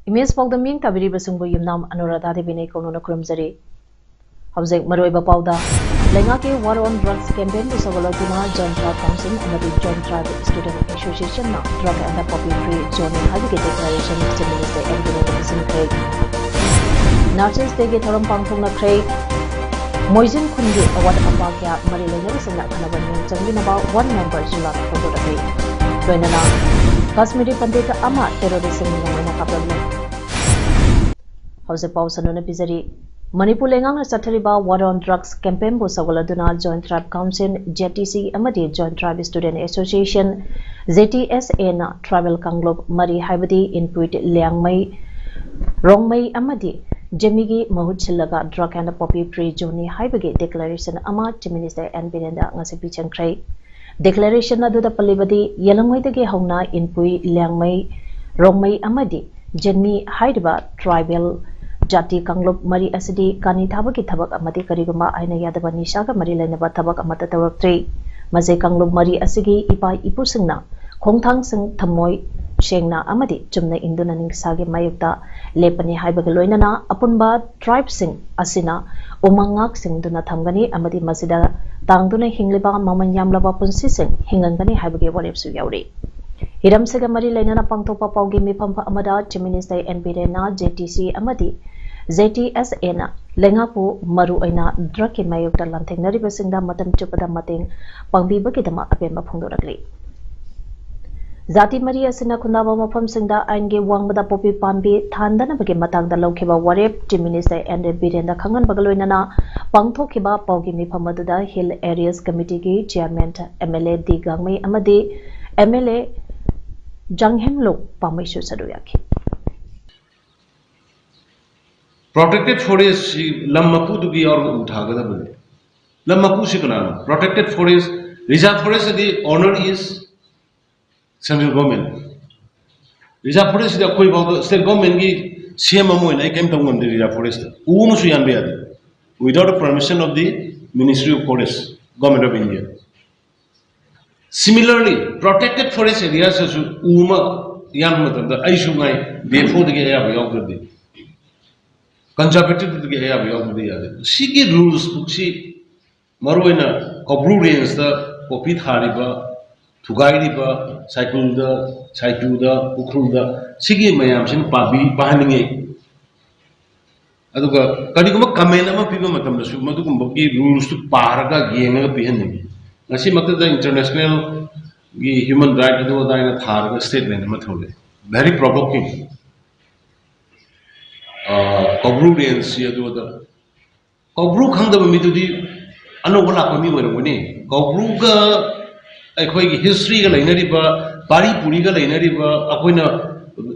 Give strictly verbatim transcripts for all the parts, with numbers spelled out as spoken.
Image ꯄꯥꯎꯗꯝ ꯃꯤꯡ ꯇꯥꯕꯤꯔꯤꯕꯁꯤꯡꯕꯨ ꯌꯨꯝꯅꯥꯝ ꯑꯅꯨꯔꯥꯙꯥ ꯗꯦꯕꯤꯅ ꯏꯀꯣꯛꯅꯅ ꯈꯨꯔꯨꯝꯖꯔꯤ꯫ ꯍꯧꯖꯤꯛ ꯃꯔꯨꯑꯣꯏꯕ ꯄꯥꯎꯗ, ꯂꯩꯉꯥꯛꯀꯤ War on Drugs campaignꯕꯨ ꯁꯧꯒꯠꯂꯗꯨꯅ Joint Tribe Council ꯑꯃꯗꯤ Joint Tribe Student Associationꯅ drug and poppy free zoneꯅꯤ ꯍꯥꯏꯕꯒꯤ declaration Chief Minister N Biren ꯄꯤꯁꯤꯟꯈ꯭ꯔꯦ꯫ Nurses Dayꯒꯤ ꯊꯧꯔꯝ ꯄꯥꯡꯊꯣꯛꯅꯈ꯭ꯔꯦ꯫ ꯃꯣꯏꯖꯤꯡ ꯈꯨꯟꯒꯤ ꯑꯋꯥꯠ ꯑꯄꯥ ꯀꯌꯥ ꯃꯔꯤ ꯂꯩꯅꯕꯁꯤꯡꯅ ꯑꯈꯟꯅꯕ ꯅꯤꯌꯣꯝ ꯆꯪꯕꯤꯅꯕ One Member ꯖꯨꯂꯥꯗ ꯐꯣꯡꯗꯣꯔꯛꯂꯤ꯫ ꯂꯣꯏꯅꯅ ꯀꯥꯁꯃꯤꯔꯤ ꯄꯟꯗꯤꯠ ꯑꯃ terroristꯁꯤꯡꯅ ꯅꯣꯡꯃꯩꯅ ꯀꯥꯞꯂꯝꯂꯦ꯫ ꯍꯧꯖꯤꯛ ꯄꯥꯎ ꯁꯟꯗꯣꯛꯅ ꯄꯤꯖꯔꯤ꯫ ꯃꯅꯤꯄꯨꯔ ꯂꯩꯉꯥꯛꯅ ꯆꯠꯊꯔꯤꯕ War on Drugs campaignꯕꯨ ꯁꯧꯒꯠꯂꯗꯨꯅ Joint Tribe Council, J T C ꯑꯃꯗꯤ Joint Tribe Student Association, J T S Aꯅ tribal ꯀꯥꯡꯂꯨꯞ ꯃꯔꯤ ꯍꯥꯏꯕꯗꯤ ꯏꯟꯄꯨꯏ, ꯂꯤꯌꯥꯡꯃꯩ, ꯔꯣꯡꯃꯩ ꯑꯃꯗꯤ ꯖꯦꯃꯤꯒꯤ ꯃꯍꯨꯠ ꯁꯤꯜꯂꯒ drug and poppy free zoneꯅꯤ ꯍꯥꯏꯕꯒꯤ declaration ꯑꯃ Chief Minister N Birenꯗ ꯉꯁꯤ ꯄꯤꯁꯤꯟꯈ꯭ꯔꯦ꯫ Declaration ꯑꯗꯨꯗ ꯄꯜꯂꯤꯕꯗꯤ, ꯌꯦꯂꯪꯉꯩꯗꯒꯤ ꯍꯧꯅ ꯏꯟꯄꯨꯏ, ꯂꯤꯌꯥꯡꯃꯩ, ꯔꯣꯡꯃꯩ ꯑꯃꯗꯤ ꯖꯦꯟꯃꯤ ꯍꯥꯏꯔꯤꯕ tribal ꯖꯥꯇꯤ ꯀꯥꯡꯂꯨꯞ ꯃꯔꯤ ꯑꯁꯤꯗꯤ ꯀꯥꯅꯤ ꯊꯥꯕꯒꯤ ꯊꯕꯛ ꯑꯃꯗꯤ ꯀꯔꯤꯒꯨꯝꯕ ꯑꯥꯏꯟꯅ ꯌꯥꯗꯕ ꯅꯤꯁꯥꯒ ꯃꯔꯤ ꯂꯩꯅꯕ ꯊꯕꯛ ꯑꯃꯠꯇ ꯇꯧꯔꯛꯇ꯭ꯔꯤ꯫ ꯃꯁꯤ ꯀꯥꯡꯂꯨꯞ ꯃꯔꯤ ꯑꯁꯤꯒꯤ ꯏꯄꯥ ꯏꯄꯨꯁꯤꯡꯅ ꯈꯣꯡꯊꯥꯡꯁꯤꯡ ꯊꯝꯃꯣꯏ ꯁꯦꯡꯅ ꯑꯃꯗꯤ ꯆꯨꯝꯅ ꯏꯟꯗꯨꯅ ꯅꯤꯡꯁꯥꯒꯤ ꯃꯥꯌꯣꯛꯇ ꯂꯦꯞꯄꯅꯤ ꯍꯥꯏꯕꯒ ꯂꯣꯏꯅꯅ ꯑꯄꯨꯟꯕ tribeꯁꯤꯡ ꯑꯁꯤꯅ ꯎꯃꯪ ꯉꯥꯛ ꯁꯦꯟꯗꯨꯅ ꯊꯝꯒꯅꯤ ꯑꯃꯗꯤ ꯃꯁꯤꯗ ꯇꯥꯡꯗꯨꯅ ꯍꯤꯡꯂꯤꯕ ꯃꯃꯜ ꯌꯥꯝꯂꯕ ꯄꯨꯟꯁꯤꯁꯤꯡ ꯍꯤꯡꯍꯟꯒꯅꯤ ꯍꯥꯏꯕꯒꯤ ꯋꯥꯔꯦꯞꯁꯨ ꯌꯥꯎꯔꯤ꯫ ꯍꯤꯔꯝꯁꯤꯒ ꯃꯔꯤ ꯂꯩꯅꯅ ꯄꯥꯡꯊꯣꯛꯄ ꯄꯥꯎꯒꯤ ꯃꯤꯐꯝ ꯑꯃꯗ Chief Minister N Birenꯅ J T C ꯑꯃꯗꯤ J T S Aꯅ ꯂꯩꯉꯥꯛꯄꯨ ꯃꯔꯨꯑꯣꯏꯅ drugꯀꯤ ꯃꯥꯌꯣꯛꯇ ꯂꯥꯟꯊꯦꯡꯅꯔꯤꯕꯁꯤꯡꯗ ꯃꯇꯝ ꯆꯨꯞꯄꯗ ꯃꯇꯦꯡ ꯄꯥꯡꯕꯤꯕꯒꯤꯗꯃꯛ ꯑꯄꯦꯟꯕ ꯐꯣꯡꯗꯣꯔꯛꯂꯤ꯫ ꯖꯥꯇꯤ ꯃꯔꯤ ꯑꯁꯤꯅ ꯈꯨꯟꯗꯥꯕ ꯃꯐꯝꯁꯤꯡꯗ ꯑꯥꯏꯟꯒꯤ ꯋꯥꯡꯃꯗ ꯄꯣꯄꯤ ꯄꯥꯝꯕꯤ ꯊꯥꯍꯟꯗꯅꯕꯒꯤ ꯃꯇꯥꯡꯗ ꯂꯧꯈꯤꯕ ꯋꯥꯔꯦꯞ Chief Minister N Birenꯗ ꯈꯪꯍꯟꯕꯒ ꯂꯣꯏꯅꯅ ꯄꯥꯡꯊꯣꯛꯈꯤꯕ ꯄꯥꯎꯒꯤ ꯃꯤꯐꯝ ꯑꯗꯨꯗ Hill Areas Committeeꯒꯤ Chairman M L A D ꯒꯥꯡꯃꯩ ꯑꯃꯗꯤ M L A ꯖꯥꯡꯍꯦꯝꯂꯨꯡ ꯄꯥꯝꯃꯩꯁꯨ ꯁꯔꯨꯛ ꯌꯥꯈꯤ꯫ Protected forest ꯁꯤ ꯂꯝ ꯃꯄꯨꯗꯨꯒꯤ ꯌꯥꯎꯔꯒ ꯎ ꯊꯥꯒꯗꯕꯅꯤ꯫ ꯂꯝ ꯃꯄꯨꯁꯤ ꯀꯅꯥꯅꯣ? Protected forest, reserve forest ꯑꯗꯤ owner is central government꯫ Reserve forest ꯁꯤꯗꯤ ꯑꯩꯈꯣꯏ ꯐꯥꯎꯗ state government ꯀꯤ ꯁꯦꯝ ꯑꯃ ꯑꯣꯏꯅ ꯑꯩ ꯀꯔꯤꯝ ꯇꯧ ꯉꯝꯗꯦ꯫ Reserve forest ꯎ ꯑꯃꯁꯨ ꯌꯥꯟꯕ ꯌꯥꯗꯦ without the permission of the Ministry of Forest, Government of India꯫ Similarly, protected forest areas ꯁꯤꯁꯨ ꯎ ꯑꯃ ꯌꯥꯟꯕ ꯃꯇꯝꯗ ꯑꯩꯁꯨ ꯉꯥꯏ, ꯗꯤ ꯑꯦꯐ ꯑꯣꯗꯒꯤ ꯑꯌꯥꯕ ꯌꯥꯎꯗ꯭ꯔꯗꯤ, ꯀꯟꯖꯥꯔꯕꯦꯇꯤꯚꯇꯒꯤ ꯑꯌꯥꯕ ꯌꯥꯎꯗ꯭ꯔꯗꯤ ꯌꯥꯗꯦ꯫ ꯁꯤꯒꯤ ꯔꯨꯜꯁ ꯕꯨꯛꯁꯤ ꯃꯔꯨꯑꯣꯏꯅ ꯀꯧꯕ꯭ꯔꯨ ꯔꯦꯟꯖꯇ ꯄꯣꯄꯤ ꯊꯥꯔꯤꯕ, ꯊꯨꯒꯥꯏꯔꯤꯕ, ꯁꯥꯏꯀꯨꯜꯗ, ꯁꯥꯏꯇꯨꯗ, ꯎꯈ꯭ꯔꯨꯜꯗ, ꯁꯤꯒꯤ ꯃꯌꯥꯝꯁꯤꯅ ꯄꯥꯕꯤ ꯄꯥꯍꯟꯅꯤꯡꯉꯤ꯫ ꯑꯗꯨꯒ ꯀꯔꯤꯒꯨꯝꯕ ꯀꯃꯦꯟ ꯑꯃ ꯄꯤꯕ ꯃꯇꯝꯗꯁꯨ ꯃꯗꯨꯒꯨꯝꯕꯒꯤ ꯔꯨꯜꯁꯇꯨ ꯄꯥꯔꯒ ꯌꯦꯡꯉꯒ ꯄꯤꯍꯟꯅꯤꯡꯉꯤ꯫ ꯉꯁꯤꯃꯛꯇꯗ ꯏꯟꯇꯔꯅꯦꯁꯅꯦꯜꯒꯤ ꯍ꯭ꯌꯨꯃꯦꯟ ꯔꯥꯏꯠ ꯑꯗꯨ ꯑꯗꯥ ꯍꯥꯏꯅ ꯊꯥꯔꯒ ꯁ꯭ꯇꯦꯠꯃꯦꯟ ꯑꯃ ꯊꯣꯛꯂꯛꯑꯦ꯫ Very provoking꯫ ꯀꯧꯕ꯭ꯔꯨ ꯔꯦꯟꯖꯁꯤ ꯑꯗꯨ ꯑꯗꯥ, ꯀꯧꯕ꯭ꯔꯨ ꯈꯪꯗꯕ ꯃꯤꯗꯨꯗꯤ ꯑꯅꯧꯕ ꯂꯥꯛꯄ ꯃꯤ ꯑꯣꯏꯔꯝꯒꯅꯤ꯫ ꯀꯧꯕ꯭ꯔꯨꯒ ꯑꯩꯈꯣꯏꯒꯤ ꯍꯤꯁꯇ꯭ꯔꯤꯒ ꯂꯩꯅꯔꯤꯕ, ꯄꯥꯔꯤ ꯄꯨꯔꯤꯒ ꯂꯩꯅꯔꯤꯕ, ꯑꯩꯈꯣꯏꯅ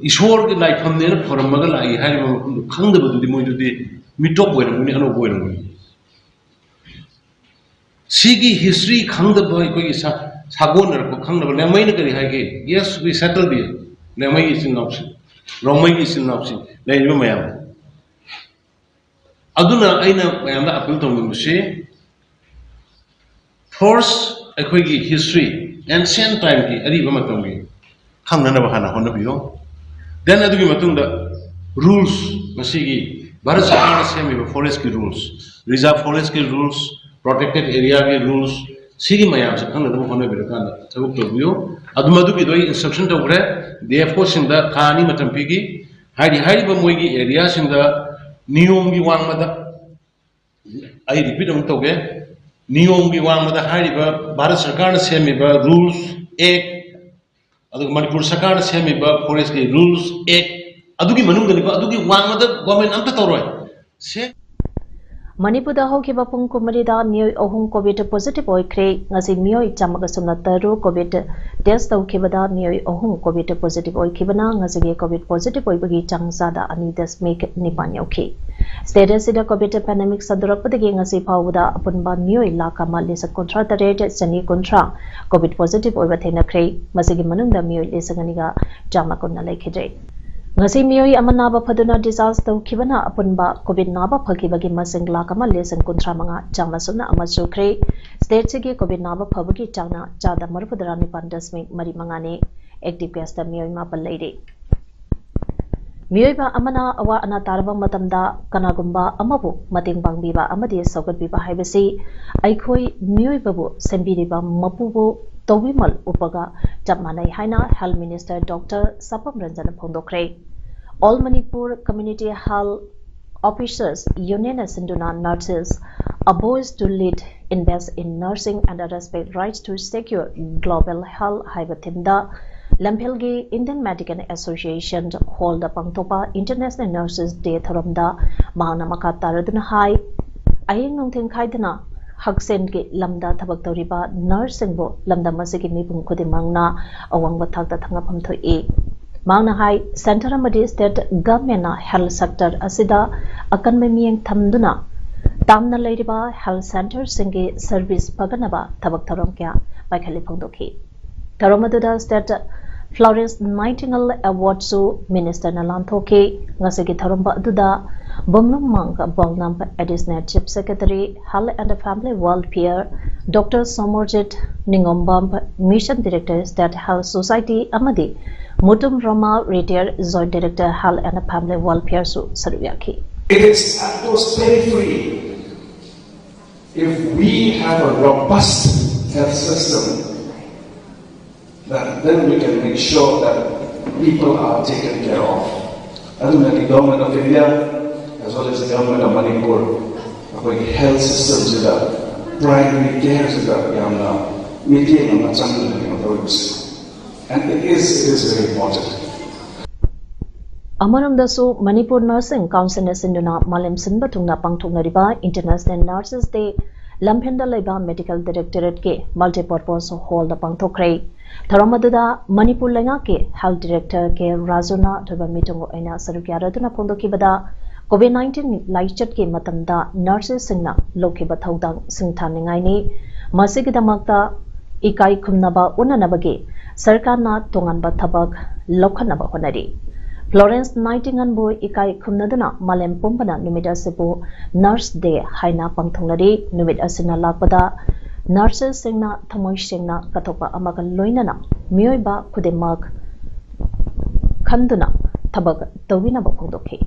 ꯏꯁꯣꯔꯒꯤ ꯂꯥꯏꯐꯝꯅꯦꯅ ꯈꯣꯏꯔꯝꯃꯒ ꯂꯥꯛꯏ ꯍꯥꯏꯔꯤꯕ ꯃꯐꯝꯗꯨ ꯈꯪꯗꯕꯗꯨꯗꯤ ꯃꯣꯏꯗꯨꯗꯤ ꯃꯤꯇꯣꯞ ꯑꯣꯏꯔꯝꯒꯅꯤ, ꯑꯅꯧꯕ ꯑꯣꯏꯔꯝꯒꯅꯤ꯫ ꯁꯤꯒꯤ ꯍꯤꯁꯇ꯭ꯔꯤ ꯈꯪꯗꯕ ꯑꯩꯈꯣꯏꯒꯤ ꯁꯥ-, ꯁꯥꯒꯣꯟꯅꯔꯛꯄ ꯈꯪꯗꯕ꯫ ꯂꯦꯡꯃꯩꯅ ꯀꯔꯤ ꯍꯥꯏꯒꯦ? Yes, we settled here꯫ ꯂꯦꯡꯃꯩꯒꯤ ꯏꯆꯤꯜ ꯏꯅꯥꯎꯁꯤꯡ, ꯔꯣꯡꯃꯩꯒꯤ ꯏꯆꯤꯜ ꯏꯅꯥꯎꯁꯤꯡ ꯂꯩꯔꯤꯕ ꯃꯌꯥꯝ꯫ ꯑꯗꯨꯅ ꯑꯩꯅ ꯃꯌꯥꯝꯗ ꯑꯄꯤꯜ ꯇꯧꯅꯤꯡꯕꯁꯤ, ꯐꯥꯔꯁ ꯑꯩꯈꯣꯏꯒꯤ ꯍꯤꯁꯇ꯭ꯔꯤ, ꯑꯦꯟꯁꯤꯌꯟ ꯇꯥꯏꯝꯒꯤ, ꯑꯔꯤꯕ ꯃꯇꯝꯒꯤ ꯈꯪꯅꯅꯕ ꯍꯥꯟꯅ ꯍꯣꯠꯅꯕꯤꯌꯨ꯫ ꯗꯦꯟ ꯑꯗꯨꯒꯤ ꯃꯇꯨꯡꯗ ꯔꯨꯜꯁ, ꯃꯁꯤꯒꯤ ꯚꯥꯔꯠ ꯁꯔꯀꯥꯔꯅ ꯁꯦꯝꯃꯤꯕ ꯐꯣꯔꯦꯁꯀꯤ ꯔꯨꯜꯁ, ꯔꯤꯖꯥꯔꯚ ꯐꯣꯔꯦꯁꯀꯤ ꯔꯨꯜꯁ, ꯄ꯭ꯔꯣꯇꯦꯛꯇꯦꯠ ꯑꯦꯔꯤꯌꯥꯒꯤ ꯔꯨꯜꯁ, ꯁꯤꯒꯤ ꯃꯌꯥꯝꯁꯦ ꯈꯪꯅꯅꯕ ꯍꯣꯠꯅꯕꯤꯔꯀꯥꯟꯗ ꯊꯕꯛ ꯇꯧꯕꯤꯌꯨ꯫ ꯑꯗꯨ ꯃꯗꯨꯒꯤꯗꯣ ꯑꯩ ꯏꯟꯁꯇ꯭ꯔꯛꯁꯟ ꯇꯧꯈ꯭ꯔꯦ, ꯗꯤ ꯑꯦꯐ ꯑꯣꯁꯤꯡꯗ ꯊꯥ ꯑꯅꯤ ꯃꯇꯝ ꯄꯤꯈꯤ꯫ ꯍꯥꯏꯗꯤ ꯍꯥꯏꯔꯤꯕ ꯃꯣꯏꯒꯤ ꯑꯦꯔꯤꯌꯥꯁꯤꯡꯗ ꯅꯤꯌꯣꯝꯒꯤ ꯋꯥꯡꯃꯗ, ꯑꯩ ꯔꯤꯄꯤꯠ ꯑꯃꯨꯛ ꯇꯧꯒꯦ, ꯅꯤꯌꯣꯝꯒꯤ ꯋꯥꯡꯃꯗ ꯍꯥꯏꯔꯤꯕ ꯚꯥꯔꯠ ꯁꯔꯀꯥꯔꯅ ꯁꯦꯝꯃꯤꯕ ꯔꯨꯜꯁ ꯑꯦꯛ, ꯑꯗꯨꯒ ꯃꯅꯤꯄꯨꯔ ꯁꯔꯀꯥꯔꯅ ꯁꯦꯝꯃꯤꯕ ꯐꯣꯔꯦꯁꯀꯤ ꯔꯨꯜꯁ ꯑꯦꯛ, ꯑꯗꯨꯒꯤ ꯃꯅꯨꯡꯗꯅꯤꯀꯣ, ꯑꯗꯨꯒꯤ ꯋꯥꯡꯃꯗ ꯒꯣꯔꯃꯦꯟ ꯑꯝꯇ ꯇꯧꯔꯣꯏ꯫ ꯁꯦ-, ꯃꯅꯤꯄꯨꯔꯗ ꯍꯧꯈꯤꯕ ꯄꯨꯡ ꯀꯨꯟꯃꯔꯤꯗ ꯃꯤꯑꯣꯏ ꯑꯍꯨꯝ COVID positive ꯑꯣꯏꯈ꯭ꯔꯦ꯫ ꯉꯁꯤ ꯃꯤꯑꯣꯏ ꯆꯥꯝꯃꯒ ꯁꯨꯞꯅ ꯇꯔꯨꯛ COVID test ꯇꯧꯈꯤꯕꯗ ꯃꯤꯑꯣꯏ ꯑꯍꯨꯝ COVID positive ꯑꯣꯏꯈꯤꯕꯅ ꯉꯁꯤꯒꯤ COVID positive ꯑꯣꯏꯕꯒꯤ ꯆꯥꯡ ꯆꯥꯗ ꯑꯅꯤ ꯗꯁꯃꯤꯛ ꯅꯤꯄꯥꯟ ꯌꯧꯈꯤ꯫ State ꯑꯁꯤꯗ COVID pandemic ꯁꯟꯗꯣꯔꯛꯄꯗꯒꯤ ꯉꯁꯤ ꯐꯥꯎꯕꯗ ꯑꯄꯨꯟꯕ ꯃꯤꯑꯣꯏ ꯂꯥꯈ ꯑꯃ ꯂꯤꯁꯤꯡ ꯀꯨꯟꯊ꯭ꯔꯥ ꯇꯔꯦꯠ ꯆꯅꯤ ꯀꯨꯟꯊ꯭ꯔꯥ COVID positive ꯑꯣꯏꯕ ꯊꯦꯡꯅꯈ꯭ꯔꯦ꯫ ꯃꯁꯤꯒꯤ ꯃꯅꯨꯡꯗ ꯃꯤꯑꯣꯏ ꯂꯤꯁꯤꯡ ꯑꯅꯤꯒ ꯆꯥꯝꯃ ꯀꯨꯟꯅ ꯂꯩꯈꯤꯗ꯭ꯔꯦ꯫ ꯉꯁꯤ ꯃꯤꯑꯣꯏ ꯑꯃ ꯅꯥꯕ ꯐꯗꯨꯅ discharge ꯇꯧꯈꯤꯕꯅ ꯑꯄꯨꯟꯕ COVID ꯅꯥꯕ ꯐꯈꯤꯕꯒꯤ ꯃꯁꯤꯡ ꯂꯥꯈ ꯑꯃ ꯂꯤꯁꯤꯡ ꯀꯨꯟꯊ꯭ꯔꯥ ꯃꯉꯥ ꯆꯥꯝꯃ ꯁꯨꯞꯅ ꯑꯃ ꯁꯨꯈ꯭ꯔꯦ꯫ State ꯑꯁꯤꯒꯤ COVID ꯅꯥꯕ ꯐꯕꯒꯤ ꯆꯥꯡꯅ ꯆꯥꯗ ꯃꯔꯤꯐꯨꯇꯔꯥ ꯅꯤꯄꯥꯟ ꯗꯁꯃꯤꯛ ꯃꯔꯤ ꯃꯉꯥꯅꯤ꯫ Active case ꯇ ꯃꯤꯑꯣꯏ ꯃꯥꯄꯟ ꯂꯩꯔꯤ꯫ ꯃꯤꯑꯣꯏꯕ ꯑꯃꯅ ꯑꯋꯥ ꯑꯅꯥ ꯇꯥꯔꯕ ꯃꯇꯝꯗ ꯀꯅꯥꯒꯨꯝꯕ ꯑꯃꯕꯨ ꯃꯇꯦꯡ ꯄꯥꯡꯕꯤꯕ ꯑꯃꯗꯤ ꯁꯧꯒꯠꯄꯤꯕ ꯍꯥꯏꯕꯁꯤ ꯑꯩꯈꯣꯏ ꯃꯤꯑꯣꯏꯕꯕꯨ ꯁꯦꯝꯕꯤꯔꯤꯕ ꯃꯄꯨꯕꯨ ꯇꯧꯕꯤꯃꯜ ꯎꯞꯄꯒ ꯆꯞ ꯃꯥꯟꯅꯩ ꯍꯥꯏꯅ Health Minister Doctor ꯁꯄꯝ ꯔꯟꯖꯟꯅ ꯐꯣꯡꯗꯣꯛꯈ꯭ꯔꯦ꯫ All Manipur Community Health Officers Union ꯅ ꯁꯤꯟꯗꯨꯅ Nurses, A Voice to Lead, Invest in Nursing and a Respect Rights to Secure Global Health ꯍꯥꯏꯕ theme ꯗ ꯂꯝꯐꯦꯜꯒꯤ Indian Medical Association hall ꯗ ꯄꯥꯡꯊꯣꯛꯄ International Nurses Day ꯊꯧꯔꯝꯗ ꯃꯍꯥꯛꯅ ꯃꯈꯥ ꯇꯥꯔꯗꯨꯅ ꯍꯥꯏ, ꯑꯍꯤꯡ ꯅꯨꯡꯊꯤꯜ ꯈꯥꯏꯗꯅ ꯍꯛꯁꯦꯜꯒꯤ ꯂꯝꯗ ꯊꯕꯛ ꯇꯧꯔꯤꯕ nurse ꯁꯤꯡꯕꯨ ꯂꯝꯗꯝ ꯑꯁꯤꯒꯤ ꯃꯤꯄꯨꯝ ꯈꯨꯗꯤꯡꯃꯛꯅ ꯑꯋꯥꯡꯕ ꯊꯥꯛꯇ ꯊꯥꯡꯒꯠꯐꯝ ꯊꯣꯛꯏ꯫ ꯃꯍꯥꯛꯅ ꯍꯥꯏ, centre ꯑꯃꯗꯤ state government ꯅ health sector ꯑꯁꯤꯗ ꯑꯀꯟꯕ ꯃꯤꯠꯌꯦꯡ ꯊꯝꯗꯨꯅ ꯇꯥꯝꯅ ꯂꯩꯔꯤꯕ health centre ꯁꯤꯡꯒꯤ service ꯐꯒꯠꯅꯕ ꯊꯕꯛ ꯊꯧꯔꯝ ꯀꯌꯥ ꯄꯥꯏꯈꯠꯂꯦ ꯐꯣꯡꯗꯣꯛꯈꯤ꯫ ꯊꯧꯔꯝ ꯑꯗꯨꯗ State Florence Nightingale Award ꯁꯨ minister ꯅ ꯂꯥꯟꯊꯣꯛꯈꯤ꯫ ꯉꯁꯤꯒꯤ ꯊꯧꯔꯝ ꯑꯗꯨꯗ ꯕꯨꯝꯂꯨꯝ ꯃꯥꯡꯒ ꯕꯣꯡꯅꯝ Additional Chief Secretary, Health and Family Welfare, Doctor Somorjit ꯅꯤꯉꯣꯝꯕꯝ, Mission Director, State Health Society, ꯑꯃꯗꯤ Mutum ꯔꯣꯃꯥ, Retired Joint Director, Health and Family Welfare ꯁꯨ ꯁꯔꯨꯛ ꯌꯥꯈꯤ꯫ It is atmospherically, if we have a robust health system, that then we can make sure that people are taken care of. ꯑꯗꯨꯅ the Government of India as well as the Government of Manipur ꯑꯩꯈꯣꯏꯒꯤ health system ꯁꯤꯗ, primary care ꯁꯤꯗ ꯌꯥꯝꯅ ꯃꯤꯠꯌꯦꯡ ꯑꯃ ꯆꯪꯗꯅ ꯀꯩꯅꯣ ꯇꯧꯔꯤꯕꯁꯦ꯫ And it is, it is very important. ꯑꯃꯔꯣꯝꯗꯁꯨ, Manipur ꯅꯔꯁꯤꯡ ꯀꯥꯎꯟꯁꯤꯜꯅ ꯁꯤꯟꯗꯨꯅ ꯃꯥꯂꯦꯝ ꯁꯤꯟꯕ ꯊꯨꯡꯅ ꯄꯥꯡꯊꯣꯛꯅꯔꯤꯕ ꯏꯟꯇꯔꯅꯦꯁꯅꯦꯜ ꯅꯔꯁꯦꯁ ꯗꯦ ꯂꯝꯐꯦꯜꯗ ꯂꯩꯕ ꯃꯦꯗꯤꯀꯦꯜ ꯗꯥꯏꯔꯦꯛꯇꯣꯔꯦꯠꯀꯤ ꯃꯜꯇꯤꯄꯔꯄꯣꯁ ꯍꯣꯜꯗ ꯄꯥꯡꯊꯣꯛꯈ꯭ꯔꯦ꯫ ꯊꯧꯔꯝ ꯑꯗꯨꯗ ꯃꯅꯤꯄꯨꯔ ꯂꯩꯉꯥꯛꯀꯤ ꯍꯦꯜꯊ ꯗꯥꯏꯔꯦꯛꯇꯔ ꯀꯦ ꯔꯥꯖꯨꯅ ꯑꯊꯣꯏꯕ ꯃꯤꯊꯨꯡ ꯑꯣꯏꯅ ꯁꯔꯨꯛ ꯌꯥꯔꯗꯨꯅ ꯐꯣꯡꯗꯣꯛꯈꯤꯕꯗ, ꯀꯣꯚꯤꯗ ꯅꯥꯏꯟꯇꯤꯟ ꯂꯥꯏꯆꯠꯀꯤ ꯃꯇꯝꯗ ꯅꯔꯁꯦꯁꯁꯤꯡꯅ ꯂꯧꯈꯤꯕ ꯊꯧꯗꯥꯡ ꯁꯤꯡꯊꯥꯅꯤꯡꯉꯥꯏꯅꯤ꯫ ꯃꯁꯤꯒꯤꯗꯃꯛꯇ ꯏꯀꯥꯏ ꯈꯨꯝꯅꯕ ꯎꯠꯅꯅꯕꯒꯤ ꯁꯔꯀꯥꯔꯅ ꯇꯣꯉꯥꯟꯕ ꯊꯕꯛ ꯂꯧꯈꯠꯅꯕ ꯍꯣꯠꯅꯔꯤ꯫ ꯐ꯭ꯂꯣꯔꯦꯟꯁ ꯅꯥꯏꯇꯤꯡꯒꯦꯜꯕꯨ ꯏꯀꯥꯏ ꯈꯨꯝꯅꯗꯨꯅ ꯃꯥꯂꯦꯝ ꯄꯨꯝꯕꯅ ꯅꯨꯃꯤꯠ ꯑꯁꯤꯕꯨ ꯅꯔꯁ ꯗꯦ ꯍꯥꯏꯅ ꯄꯥꯡꯊꯣꯛꯅꯔꯤ꯫ ꯅꯨꯃꯤꯠ ꯑꯁꯤꯅ ꯂꯥꯛꯄꯗ ꯅꯔꯁꯦꯁꯁꯤꯡꯅ ꯊꯃꯣꯏ ꯁꯦꯡꯅ ꯀꯠꯊꯣꯛꯄ ꯑꯃꯒ ꯂꯣꯏꯅꯅ ꯃꯤꯑꯣꯏꯕ ꯈꯨꯗꯤꯡꯃꯛ ꯈꯟꯗꯨꯅ ꯊꯕꯛ ꯇꯧꯕꯤꯅꯕ ꯐꯣꯡꯗꯣꯛꯈꯤ꯫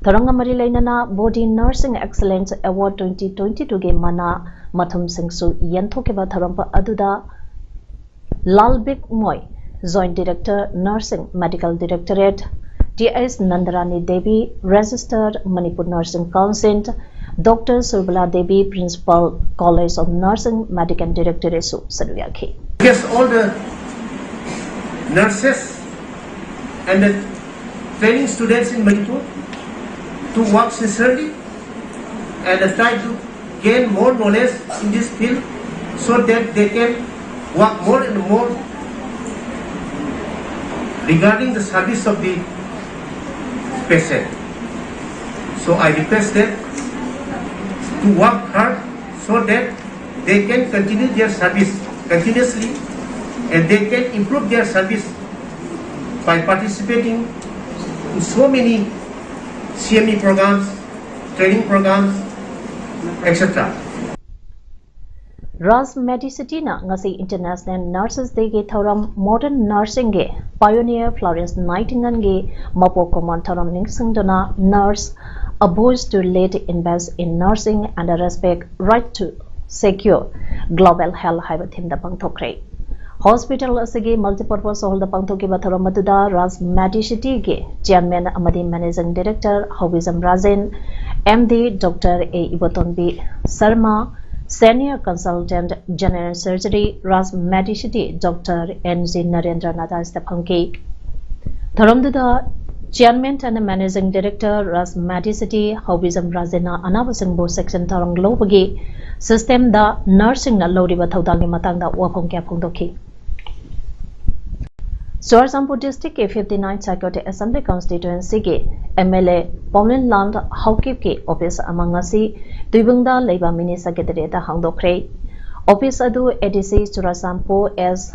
ꯊꯧꯔꯝꯒ ꯃꯔꯤ ꯂꯩꯅꯅ Body Nursing Excellence Award twenty twenty-two ꯒꯤ ꯃꯅꯥ ꯃꯊꯨꯝꯁꯤꯡꯁꯨ ꯌꯦꯟꯊꯣꯛꯈꯤꯕ ꯊꯧꯔꯝ ꯑꯗꯨꯗ ꯂꯥꯜꯕꯤꯛ ꯃꯣꯏ, Joint Director Nursing, Medical Directorate, T S Nandarani Devi, Registered, Manipur Nursing Council, doctor Surbala Devi, Principal, College of Nursing, Medical Directorate ꯁꯨ ꯁꯔꯨꯛ ꯌꯥꯈꯤ꯫ Yes, all the nurses and the training students in Manipur to work sincerely and try to gain more knowledge in this field so that they can work more and more regarding the service of the patient. So I request them to work hard so that they can continue their service continuously and they can improve their service by participating in so many C M E programs, training programs, et cetera. ꯔꯥꯖ ꯃꯦꯗꯤꯁꯤꯇꯤꯅ ꯉꯁꯤ international nurses ꯗꯦꯒꯤ ꯊꯧꯔꯝ modern ꯅꯔꯁꯤꯡꯒꯤ ꯄꯥꯏꯑꯣꯅꯤꯌꯔ Florence ꯅꯥꯏꯇꯤꯡꯒꯦꯜꯒꯤ ꯃꯄꯣꯛ ꯀꯨꯝꯑꯣꯟ ꯊꯧꯔꯝ ꯅꯤꯡꯁꯤꯡꯗꯨꯅ Nurse, A Voice to Lead, Invest in Nursing and a Respect, Right to Secure Global Health ꯍꯥꯏꯕ ꯊꯤꯝꯗ ꯄꯥꯡꯊꯣꯛꯈ꯭ꯔꯦ꯫ Hospital ꯑꯁꯤꯒꯤ multipurpose ꯍꯣꯜꯗ ꯄꯥꯡꯊꯣꯛꯈꯤꯕ ꯊꯧꯔꯝ ꯑꯗꯨꯗ ꯔꯥꯖ ꯃꯦꯗꯤꯁꯤꯇꯤꯒꯤ ꯆꯤꯌꯔꯃꯦꯟ ꯑꯃꯗꯤ managing director Houbijam Rajen, M D doctor A Ibotombi Sharma, senior consultant general surgery, Raj medicity doctor N G Narendranath ꯑꯁꯤꯗ ꯐꯝꯈꯤ꯫ ꯊꯧꯔꯝꯗꯨꯗ Chairman and Managing Director Raj Medicity Hobism Rajenna ꯑꯅꯥꯕꯁꯤꯡꯕꯨ ꯆꯦꯛꯁꯤꯟ ꯊꯧꯔꯥꯡ ꯂꯧꯕꯒꯤ system ꯗ nurse ꯁꯤꯡꯅ ꯂꯧꯔꯤꯕ ꯊꯧꯗꯥꯡꯒꯤ ꯃꯇꯥꯡꯗ ꯋꯥꯐꯝ ꯀꯌꯥ ꯐꯣꯡꯗꯣꯛꯈꯤ꯫ ꯆꯨꯔꯥꯆꯥꯟꯄꯨꯔ district ꯀꯤ fifty nine Chakyote Assembly Constituency ꯒꯤ M L A ꯄꯥꯎꯂꯤꯟ ꯂꯥꯟ ꯍꯥꯎꯀꯤꯞꯀꯤ office ꯑꯃ ꯉꯁꯤ ꯇꯨꯏꯕꯨꯡꯗ ꯂꯩꯕ mini secretariat ꯇ ꯍꯥꯡꯗꯣꯛꯈ꯭ꯔꯦ꯫ Office ꯑꯗꯨ A D C Churachandpur S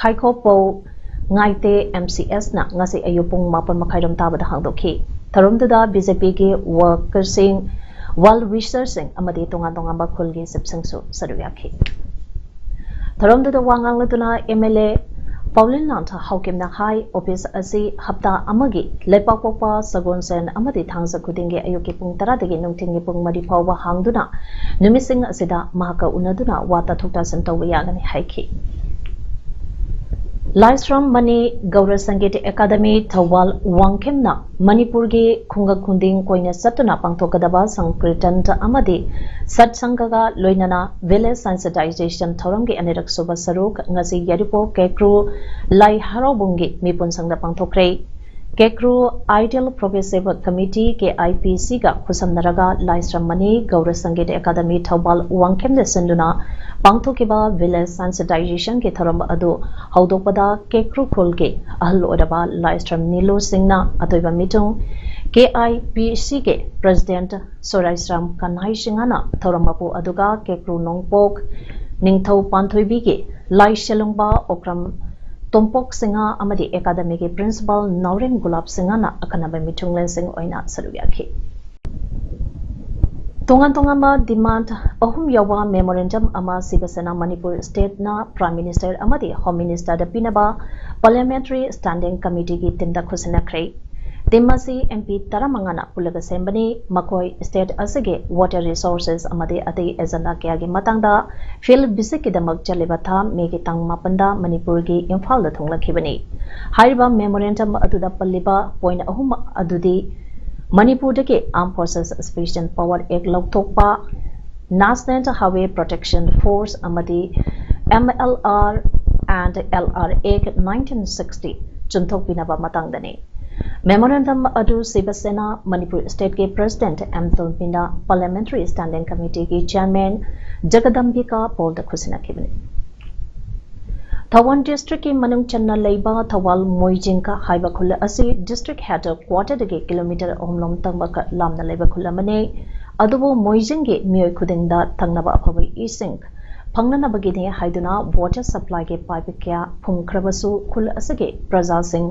ꯈꯥꯏꯈꯣꯄꯧ ꯉꯥꯏꯇꯦ M C S ꯅ ꯉꯁꯤ ꯑꯌꯨꯛ ꯄꯨꯡ ꯃꯥꯄꯟ ꯃꯈꯥꯏꯔꯣꯝ ꯇꯥꯕꯗ ꯍꯥꯡꯗꯣꯛꯈꯤ꯫ ꯊꯧꯔꯝꯗꯨꯗ B J P ꯒꯤ worker ꯁꯤꯡ, well wisher ꯁꯤꯡ ꯑꯃꯗꯤ ꯇꯣꯉꯥꯟ ꯇꯣꯉꯥꯟꯕ ꯈꯨꯜꯒꯤ ꯁꯤꯞꯁꯤꯡꯁꯨ ꯁꯔꯨꯛ ꯌꯥꯈꯤ꯫ ꯊꯧꯔꯝꯗꯨꯗ ꯋꯥ ꯉꯥꯡꯂꯗꯨꯅ M L A ꯄꯥꯎꯂꯤꯟ ꯂꯥꯟꯊ ꯍꯥꯎꯀꯤꯝꯅ high, office ꯑꯁꯤ ꯍꯞꯇꯥ ꯑꯃꯒꯤ ꯂꯩꯄꯥꯛꯄꯣꯛꯄ, ꯁꯒꯣꯜꯁꯦꯟ ꯑꯃꯗꯤ ꯊꯥꯡꯖ ꯈꯨꯗꯤꯡꯒꯤ ꯑꯌꯨꯛꯀꯤ ꯄꯨꯡ ꯇꯔꯥꯗꯒꯤ ꯅꯨꯡꯊꯤꯜꯒꯤ ꯄꯨꯡ ꯃꯔꯤ ꯐꯥꯎꯕ ꯍꯥꯡꯗꯨꯅ ꯅꯨꯃꯤꯠꯁꯤꯡ ꯑꯁꯤꯗ ꯃꯍꯥꯛꯀ ꯎꯅꯗꯨꯅ ꯋꯥ ꯇꯥꯊꯣꯛ ꯇꯥꯁꯤꯟ ꯇꯧꯕ ꯌꯥꯒꯅꯤ ꯍꯥꯏꯈꯤ꯫ ꯂꯥꯏꯁ꯭ꯔꯝ ꯃꯅꯤ ꯒꯧꯔ ꯁꯪꯒꯤꯠ ꯑꯦꯀꯥꯗꯃꯤ ꯊꯧꯕꯥꯜ ꯋꯥꯡꯈꯦꯝꯅ ꯃꯅꯤꯄꯨꯔꯒꯤ ꯈꯨꯡꯒꯪ ꯈꯨꯡꯗꯤꯡ ꯀꯣꯏꯅ ꯆꯠꯇꯨꯅ ꯄꯥꯡꯊꯣꯛꯀꯗꯕ ꯁꯪꯀ꯭ꯔꯤꯇꯟ ꯑꯃꯗꯤ ꯁꯠꯁꯪꯒꯒ ꯂꯣꯏꯅꯅ village sensitization ꯊꯧꯔꯝꯒꯤ ꯑꯅꯤꯔꯛ ꯁꯨꯕ ꯁꯔꯨꯛ ꯉꯁꯤ ꯌꯥꯏꯔꯤꯄꯣꯛ ꯀꯦꯀ꯭ꯔꯨ ꯂꯥꯏ ꯍꯔꯥꯎꯕꯨꯡꯒꯤ ꯃꯤꯄꯨꯟꯁꯪꯗ ꯄꯥꯡꯊꯣꯛꯈ꯭ꯔꯦ꯫ ꯀꯦꯀ꯭ꯔꯨ Ideal Progressive Committee, K I P C ꯒ ꯈꯨꯠꯁꯝꯅꯔꯒ ꯂꯥꯏꯁ꯭ꯔꯝ ꯃꯅꯤ ꯒꯧꯔ ꯁꯪꯒꯤꯠ ꯑꯦꯀꯥꯗꯃꯤ ꯊꯧꯕꯥꯜ ꯋꯥꯡꯈꯦꯝꯅ ꯁꯤꯟꯗꯨꯅ ꯄꯥꯡꯊꯣꯛꯈꯤꯕ village sensitization ꯒꯤ ꯊꯧꯔꯝ ꯑꯗꯨ ꯍꯧꯗꯣꯛꯄꯗ ꯀꯦꯀ꯭ꯔꯨ ꯈꯨꯜꯒꯤ ꯑꯍꯜ ꯑꯣꯏꯔꯕ ꯂꯥꯏꯁ꯭ꯔꯝ ꯅꯤꯂꯨ ꯁꯤꯡꯅ ꯑꯇꯣꯏꯕ ꯃꯤꯊꯨꯡ, K I P C ꯒꯤ President ꯁꯣꯔꯥꯏꯁ꯭ꯔꯥꯝ ꯀꯟꯍꯥꯏ ꯁꯤꯡꯍꯅ ꯊꯧꯔꯝ ꯃꯄꯨ ꯑꯗꯨꯒ ꯀꯦꯀ꯭ꯔꯨ ꯅꯣꯡꯄꯣꯛ ꯅꯤꯡꯊꯧ ꯄꯥꯟꯊꯣꯏꯕꯤꯒꯤ ꯂꯥꯏ ꯁꯦꯂꯨꯡꯕ ꯑꯣꯀ꯭ꯔꯝ ꯇꯣꯝꯄꯣꯛ ꯁꯤꯡꯍ ꯑꯃꯗꯤ ꯑꯦꯀꯥꯗꯃꯤꯒꯤ principal ꯅꯥꯎꯔꯦꯝ ꯒꯨꯂꯥꯞ ꯁꯤꯡꯍꯅ ꯑꯈꯟꯅꯕ ꯃꯤꯊꯨꯡꯂꯦꯟꯁꯤꯡ ꯑꯣꯏꯅ ꯁꯔꯨꯛ ꯌꯥꯈꯤ꯫ ꯇꯣꯉꯥꯟ ꯇꯣꯉꯥꯟꯕ demand ꯑꯍꯨꯝ ꯌꯥꯎꯕ memorandum ꯑꯃ ꯁꯤꯕ ꯁꯦꯅꯥ ꯃꯅꯤꯄꯨꯔ state ꯅ Prime Minister ꯑꯃꯗꯤ Home Minister ꯗ ꯄꯤꯅꯕ Parliamentary Standing Committee ꯒꯤ team ꯗ ꯈꯨꯠꯁꯤꯟꯅꯈ꯭ꯔꯦ꯫ Team ꯑꯁꯤ M P ꯇꯔꯥꯃꯉꯥꯅ ꯄꯨꯜꯂꯒ ꯁꯦꯝꯕꯅꯤ꯫ ꯃꯈꯣꯏ state ꯑꯁꯤꯒꯤ water resources ꯑꯃꯗꯤ ꯑꯇꯩ agenda ꯀꯌꯥꯒꯤ ꯃꯇꯥꯡꯗ field visit ꯀꯤꯗꯃꯛ ꯆꯠꯂꯤꯕ ꯊꯥ May ꯒꯤ ꯇꯥꯡ ꯃꯥꯄꯟꯗ ꯃꯅꯤꯄꯨꯔꯒꯤ ꯏꯝꯐꯥꯜꯗ ꯊꯨꯡꯂꯛꯈꯤꯕꯅꯤ꯫ ꯍꯥꯏꯔꯤꯕ memorandum ꯑꯗꯨꯗ ꯄꯜꯂꯤꯕ point ꯑꯍꯨꯝ ꯑꯗꯨꯗꯤ ꯃꯅꯤꯄꯨꯔꯗꯒꯤ Armed Forces Special Power Act ꯂꯧꯊꯣꯛꯄ, National Highway Protection Force ꯑꯃꯗꯤ M L R and L R Act nineteen sixty ꯆꯨꯝꯊꯣꯛꯄꯤꯅꯕ ꯃꯇꯥꯡꯗꯅꯤ꯫ Memorandum ꯑꯗꯨ ꯁꯤꯕ ꯁꯦꯅꯥ ꯃꯅꯤꯄꯨꯔ ꯁ꯭ꯇꯦꯠꯀꯤ ꯄ꯭ꯔꯦꯁꯤꯗꯦꯟꯠ ꯑꯦꯝ ꯇꯣꯝꯕꯤꯅ ꯄꯥꯔꯂꯤꯌꯥꯃꯦꯟꯇꯔꯤ ꯁ꯭ꯇꯦꯟꯗꯤꯡ ꯀꯃꯤꯇꯤꯒꯤ ꯆꯦꯌꯔꯃꯦꯟ ꯖꯒꯗꯝꯕꯤꯀꯥ ꯄꯣꯜꯗ ꯈꯨꯠꯁꯤꯟꯅꯈꯤꯕꯅꯤ꯫ ꯊꯧꯕꯥꯜ ꯗꯤꯁꯇ꯭ꯔꯤꯛꯀꯤ ꯃꯅꯨꯡ ꯆꯟꯅ ꯂꯩꯕ ꯊꯧꯕꯥꯜ ꯃꯣꯏꯖꯤꯡ ꯍꯥꯏꯕ ꯈꯨꯜ ꯑꯁꯤ ꯗꯤꯁꯇ꯭ꯔꯤꯛ ꯍꯦꯗ ꯀ꯭ꯋꯥꯇꯔꯗꯒꯤ ꯀꯤꯂꯣꯃꯤꯇꯔ ꯑꯍꯨꯝ ꯂꯣꯝ ꯇꯪꯕ ꯈꯛ ꯂꯥꯞꯅ ꯂꯩꯕ ꯈꯨꯜ ꯑꯃꯅꯤ꯫ ꯑꯗꯨꯕꯨ ꯃꯣꯏꯖꯤꯡꯒꯤ ꯃꯤꯑꯣꯏ ꯈꯨꯗꯤꯡꯗ ꯊꯛꯅꯕ ꯑꯐꯕ ꯏꯁꯤꯡ ꯐꯪꯅꯅꯕꯒꯤꯅꯤ ꯍꯥꯏꯗꯨꯅ ꯋꯥꯇꯔ ꯁꯄ꯭ꯂꯥꯏꯒꯤ ꯄꯥꯏꯞ ꯀꯌꯥ ꯐꯨꯝꯈ꯭ꯔꯕꯁꯨ ꯈꯨꯜ ꯑꯁꯤꯒꯤ ꯄ꯭ꯔꯖꯥꯁꯤꯡ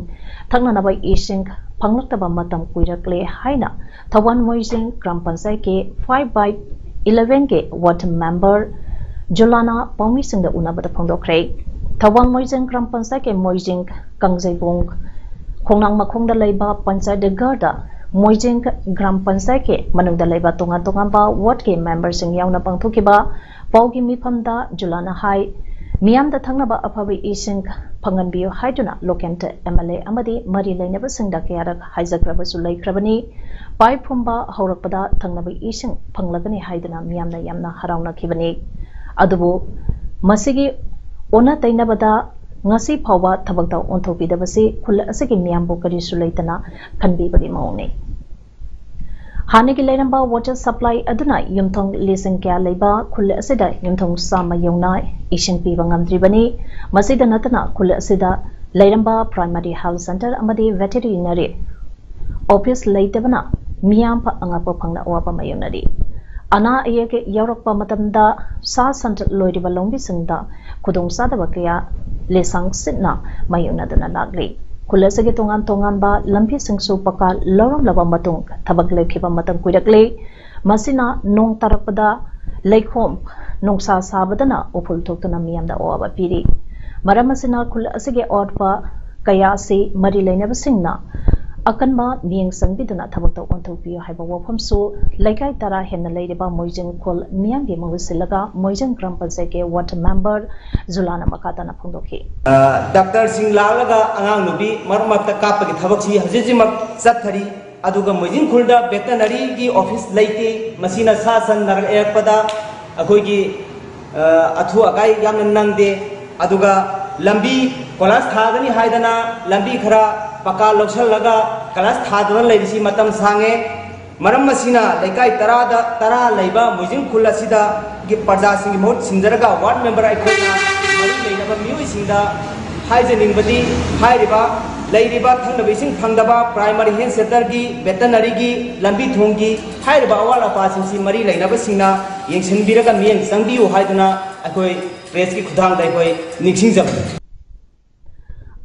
ꯊꯛꯅꯅꯕ ꯏꯁꯤꯡ ꯐꯪꯂꯛꯇꯕ ꯃꯇꯝ ꯀꯨꯏꯔꯛꯂꯦ ꯍꯥꯏꯅ ꯊꯧꯕꯥꯜ ꯃꯣꯏꯖꯤꯡ ꯒ꯭ꯔꯥꯝ ꯄꯟꯆꯥꯌꯠꯀꯤ five by eleven ꯒꯤ ꯋꯥꯔꯗ ꯃꯦꯝꯕꯔ ꯖꯨꯂꯥꯅ ꯄꯥꯎꯃꯤꯁꯤꯡꯗ ꯎꯅꯕꯗ ꯐꯣꯡꯗꯣꯛꯈ꯭ꯔꯦ꯫ ꯊꯧꯕꯥꯜ ꯃꯣꯏꯖꯤꯡ ꯒ꯭ꯔꯥꯝ ꯄꯟꯆꯥꯌꯠꯀꯤ ꯃꯣꯏꯖꯤꯡ, ꯀꯥꯡꯖꯩꯕꯨꯡ, ꯈꯣꯡꯅꯥꯡ ꯃꯈꯣꯡꯗ ꯂꯩꯕ ꯄꯟꯆꯥꯌꯠ ꯒꯔꯗ ꯃꯣꯏꯖꯤꯡ ꯒ꯭ꯔꯥꯝ ꯄꯟꯆꯥꯌꯠꯀꯤ ꯃꯅꯨꯡꯗ ꯂꯩꯕ ꯇꯣꯉꯥꯟ ꯇꯣꯉꯥꯟꯕ ꯋꯥꯔꯗꯀꯤ ꯃꯦꯝꯕꯔꯁꯤꯡ ꯌꯥꯎꯅ ꯄꯥꯡꯊꯣꯛꯈꯤꯕ ꯄꯥꯎꯒꯤ ꯃꯤꯐꯝꯗ ꯖꯨꯂꯥꯅ ꯍꯥꯏ, ꯃꯤꯌꯥꯝꯗ ꯊꯛꯅꯕ ꯑꯐꯕ ꯏꯁꯤꯡ ꯐꯪꯍꯟꯕꯤꯌꯨ ꯍꯥꯏꯗꯨꯅ ꯂꯣꯀꯦꯜ ꯑꯦꯝ ꯑꯦꯜ ꯑꯦ ꯑꯃꯗꯤ ꯃꯔꯤ ꯂꯩꯅꯕꯁꯤꯡꯗ ꯀꯌꯥꯔꯛ ꯍꯥꯏꯖꯈ꯭ꯔꯕꯁꯨ ꯂꯩꯈ꯭ꯔꯕꯅꯤ꯫ ꯄꯥꯏꯞ ꯐꯨꯝꯕ ꯍꯧꯔꯛꯄꯗ ꯊꯛꯅꯕ ꯏꯁꯤꯡ ꯐꯪꯂꯒꯅꯤ ꯍꯥꯏꯗꯨꯅ ꯃꯤꯌꯥꯝꯅ ꯌꯥꯝꯅ ꯍꯔꯥꯎꯅꯈꯤꯕꯅꯤ꯫ ꯑꯗꯨꯕꯨ ꯃꯁꯤꯒꯤ ꯑꯣꯟꯅ ꯇꯩꯅꯕꯗ ꯉꯁꯤ ꯐꯥꯎꯕ ꯊꯕꯛꯇ ꯑꯣꯟꯊꯣꯛꯄꯤꯗꯕꯁꯤ ꯈꯨꯜ ꯑꯁꯤꯒꯤ ꯃꯤꯌꯥꯝꯕꯨ ꯀꯔꯤꯁꯨ ꯂꯩꯇꯅ ꯈꯟꯕꯤꯕꯒꯤ ꯃꯑꯣꯡꯅꯤ꯫ ꯍꯥꯟꯅꯒꯤ ꯂꯩꯔꯝꯕ ꯋꯥꯇꯔ ꯁꯄ꯭ꯂꯥꯏ ꯑꯗꯨꯅ ꯌꯨꯝꯊꯣꯡ ꯂꯤꯁꯤꯡ ꯀꯌꯥ ꯂꯩꯕ ꯈꯨꯜ ꯑꯁꯤꯗ ꯌꯨꯝꯊꯣꯡ ꯆꯥꯝꯃ ꯌꯧꯅ ꯏꯁꯤꯡ ꯄꯤꯕ ꯉꯝꯗ꯭ꯔꯤꯕꯅꯤ꯫ ꯃꯁꯤꯗ ꯅꯠꯇꯅ ꯈꯨꯜ ꯑꯁꯤꯗ ꯂꯩꯔꯝꯕ ꯄ꯭ꯔꯥꯏꯃꯔꯤ ꯍꯦꯜꯊ ꯁꯦꯟꯇꯔ ꯑꯃꯗꯤ ꯚꯦꯇꯦꯔꯤꯅꯔꯤ ꯑꯣꯐꯤꯁ ꯂꯩꯇꯕꯅ ꯃꯤꯌꯥꯝ ꯑꯉꯛꯄ ꯐꯪꯅ ꯑꯋꯥꯕ ꯃꯥꯌꯣꯛꯅꯔꯤ꯫ ꯑꯅꯥ ꯑꯌꯦꯛ ꯌꯥꯎꯔꯛꯄ ꯃꯇꯝꯗ ꯁꯥ ꯁꯟ ꯂꯣꯏꯔꯤꯕ ꯂꯧꯃꯤꯁꯤꯡꯗ ꯈꯨꯗꯣꯡꯆꯥꯗꯕ ꯀꯌꯥ ꯂꯤꯁꯥꯡ ꯁꯤꯠꯅ ꯃꯥꯌꯣꯛꯅꯗꯨꯅ ꯂꯥꯛꯂꯤ꯫ ꯈꯨꯜ ꯑꯁꯤꯒꯤ ꯇꯣꯉꯥꯟ ꯇꯣꯉꯥꯟꯕ ꯂꯝꯕꯤꯁꯤꯡꯁꯨ ꯄꯀꯥ ꯂꯧꯔꯝꯂꯕ ꯃꯇꯨꯡ ꯊꯕꯛ ꯂꯦꯞꯈꯤꯕ ꯃꯇꯝ ꯀꯨꯏꯔꯛꯂꯦ꯫ ꯃꯁꯤꯅ ꯅꯣꯡ ꯇꯥꯔꯛꯄꯗ ꯂꯩꯈꯣꯝ, ꯅꯨꯡꯁꯥ ꯁꯥꯕꯗꯅ ꯎꯐꯨꯜ ꯊꯣꯛꯇꯨꯅ ꯃꯤꯌꯥꯝꯗ ꯑꯋꯥꯕ ꯄꯤꯔꯤ꯫ ꯃꯔꯝ ꯑꯁꯤꯅ ꯈꯨꯜ ꯑꯁꯤꯒꯤ ꯑꯋꯥꯠꯄ ꯀꯌꯥ ꯑꯁꯤ ꯃꯔꯤ ꯂꯩꯅꯕꯁꯤꯡꯅ ꯑꯀꯟꯕ ꯃꯤꯠꯌꯦꯡ ꯆꯪꯕꯤꯗꯨꯅ ꯊꯕꯛꯇ ꯑꯣꯟꯊꯣꯛꯄꯤꯌꯨ ꯍꯥꯏꯕ ꯋꯥꯐꯝꯁꯨ ꯂꯩꯀꯥꯏ ꯇꯔꯥ ꯍꯦꯟꯅ ꯂꯩꯔꯤꯕ ꯃꯣꯏꯖꯤꯡ ꯈꯨꯜ ꯃꯤꯌꯥꯝꯒꯤ ꯃꯍꯨꯠ ꯁꯤꯜꯂꯒ ꯃꯣꯏꯖꯤꯡ ꯒ꯭ꯔꯥꯝ ꯄꯟꯆꯥꯌꯠꯀꯤ ꯋꯥꯔꯗ ꯃꯦꯝꯕꯔ ꯖꯨꯂꯥꯅ ꯃꯈꯥ ꯇꯥꯅ ꯐꯣꯡꯗꯣꯛꯈꯤ꯫ ꯑ, ꯗꯥꯛꯇꯔꯁꯤꯡ ꯂꯥꯛꯂꯒ ꯑꯉꯥꯡ ꯅꯨꯄꯤ ꯃꯔꯛ ꯃꯔꯛꯇ ꯀꯥꯞꯄꯒꯤ ꯊꯕꯛꯁꯤ ꯍꯧꯖꯤꯛ ꯍꯧꯖꯤꯛꯃꯛ ꯆꯠꯊꯔꯤ꯫ ꯑꯗꯨꯒ ꯃꯣꯏꯖꯤꯡ ꯈꯨꯜꯗ ꯚꯦꯇꯅꯔꯤꯒꯤ ꯑꯣꯐꯤꯁ ꯂꯩꯇꯦ꯫ ꯃꯁꯤꯅ ꯁꯥ ꯁꯟ ꯅꯥꯔꯛ ꯌꯦꯛꯂꯛꯄꯗ ꯑꯩꯈꯣꯏꯒꯤ, ꯑ, ꯑꯊꯨ ꯑꯀꯥꯏ ꯌꯥꯝꯅ ꯅꯪꯗꯦ꯫ ꯑꯗꯨꯒ ꯂꯝꯕꯤ ꯀꯣꯏꯂꯥꯁ ꯊꯥꯒꯅꯤ ꯍꯥꯏꯗꯅ ꯂꯝꯕꯤ ꯈꯔ ꯄꯀꯥ ꯂꯧꯁꯜꯂꯒ ꯀꯂꯁ ꯊꯥꯗꯨꯅ ꯂꯩꯔꯤꯁꯤ ꯃꯇꯝ ꯁꯥꯡꯉꯦ꯫ ꯃꯔꯝ ꯑꯁꯤꯅ ꯂꯩꯀꯥꯏ ꯇꯔꯥꯗ, ꯇꯔꯥ ꯂꯩꯕ ꯃꯣꯏꯖꯤꯡ ꯈꯨꯜ ꯑꯁꯤꯗꯒꯤ ꯄ꯭ꯔꯖꯥꯁꯤꯡꯒꯤ ꯃꯍꯨꯠ ꯁꯤꯟꯖꯔꯒ ꯋꯥꯔꯗ ꯃꯦꯝꯕꯔ ꯑꯩꯈꯣꯏꯅ ꯃꯔꯤ ꯂꯩꯅꯕ ꯃꯤꯑꯣꯏꯁꯤꯡꯗ ꯍꯥꯏꯖꯅꯤꯡꯕꯗꯤ, ꯍꯥꯏꯔꯤꯕ ꯂꯩꯔꯤꯕ ꯊꯛꯅꯕ ꯏꯁꯤꯡ ꯐꯪꯗꯕ, ꯄ꯭ꯔꯥꯏꯃꯥꯔꯤ ꯍꯦꯜꯊ ꯁꯦꯟꯇꯔꯒꯤ, ꯚꯦꯇꯅꯔꯤꯒꯤ, ꯂꯝꯕꯤ ꯊꯣꯡꯒꯤ ꯍꯥꯏꯔꯤꯕ ꯑꯋꯥꯠ ꯑꯄꯥꯁꯤꯡꯁꯤ ꯃꯔꯤ ꯂꯩꯅꯕꯁꯤꯡꯅ ꯌꯦꯡꯁꯤꯟꯕꯤꯔꯒ ꯃꯤꯠꯌꯦꯡ ꯆꯪꯕꯤꯌꯨ ꯍꯥꯏꯗꯨꯅ ꯑꯩꯈꯣꯏ ꯄ꯭ꯔꯦꯁꯀꯤ ꯈꯨꯠꯊꯥꯡꯗ ꯑꯩꯈꯣꯏ ꯅꯤꯡꯁꯤꯡꯖꯕꯅꯤ꯫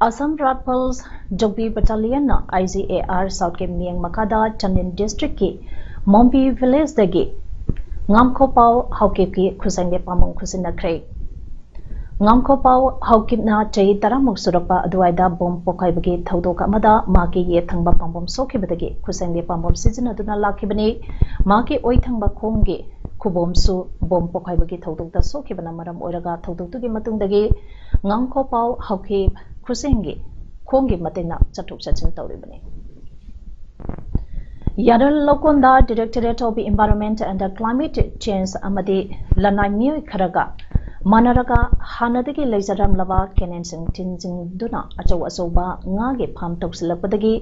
Assam Rifles Jokpi Battalionꯅ I G A R Southꯀꯤ ꯃꯤꯠꯌꯦꯡ ꯃꯈꯥꯗ ꯆꯥꯟꯗꯦꯜ districtꯀꯤ ꯃꯣꯝꯕꯤ villageꯗꯒꯤ ꯉꯥꯝꯈꯣꯄꯥꯎ ꯍꯥꯎꯀꯤꯞꯀꯤ ꯈꯨꯠꯁꯦꯝꯒꯤ ꯄꯥꯝꯕꯣꯝ ꯈꯨꯠꯁꯤꯟꯅꯈ꯭ꯔꯦ꯫ ꯉꯥꯝꯈꯣꯄꯥꯎ ꯍꯥꯎꯀꯤꯞꯅ ꯆꯍꯤ ꯇꯔꯥꯃꯨꯛ ꯁꯨꯔꯛꯄ ꯑꯗꯨꯋꯥꯏꯗ ꯕꯣꯝ ꯄꯣꯈꯥꯏꯕꯒꯤ ꯊꯧꯗꯣꯛ ꯑꯃꯗ ꯃꯍꯥꯛꯀꯤ ꯌꯦꯠ ꯊꯪꯕ ꯄꯥꯝꯕꯣꯝ ꯁꯣꯛꯈꯤꯕꯗꯒꯤ ꯈꯨꯠꯁꯦꯝꯒꯤ ꯄꯥꯝꯕꯣꯝ ꯁꯤꯖꯤꯟꯅꯗꯨꯅ ꯂꯥꯛꯈꯤꯕꯅꯤ꯫ ꯃꯍꯥꯛꯀꯤ ꯑꯣꯏ ꯊꯪꯕ ꯈꯣꯡꯒꯤ ꯈꯨꯕꯣꯝꯁꯨ ꯕꯣꯝ ꯄꯣꯈꯥꯏꯕꯒꯤ ꯊꯧꯗꯣꯛꯇ ꯁꯣꯛꯈꯤꯕꯅ ꯃꯔꯝ ꯑꯣꯏꯔꯒ ꯊꯧꯗꯣꯛꯇꯨꯒꯤ ꯃꯇꯨꯡꯗꯒꯤ ꯉꯥꯝꯈꯣꯄꯥꯎ ꯍꯥꯎꯀꯤꯞ ꯈꯨꯠꯁꯦꯝꯒꯤ ꯈꯣꯡꯒꯤ ꯃꯇꯦꯡꯅ ꯆꯠꯊꯣꯛ ꯆꯠꯁꯤꯟ ꯇꯧꯔꯤꯕꯅꯤ꯫ ꯌꯥꯔꯜ ꯂꯧꯀꯣꯟꯗ Directorate of Environment and Climate Change ꯑꯃꯗꯤ ꯂꯅꯥꯏ ꯃꯤꯑꯣꯏ ꯈꯔꯒ ꯃꯥꯟꯅꯔꯒ ꯍꯥꯟꯅꯗꯒꯤ ꯂꯩꯖꯔꯝꯂꯕ ꯀꯦꯅꯦꯟꯁꯤꯡ ꯊꯤꯡꯖꯤꯟꯗꯨꯅ ꯑꯆꯧ ꯑꯆꯧꯕ ꯉꯥꯒꯤ ꯐꯥꯝ ꯇꯧꯁꯤꯜꯂꯛꯄꯗꯒꯤ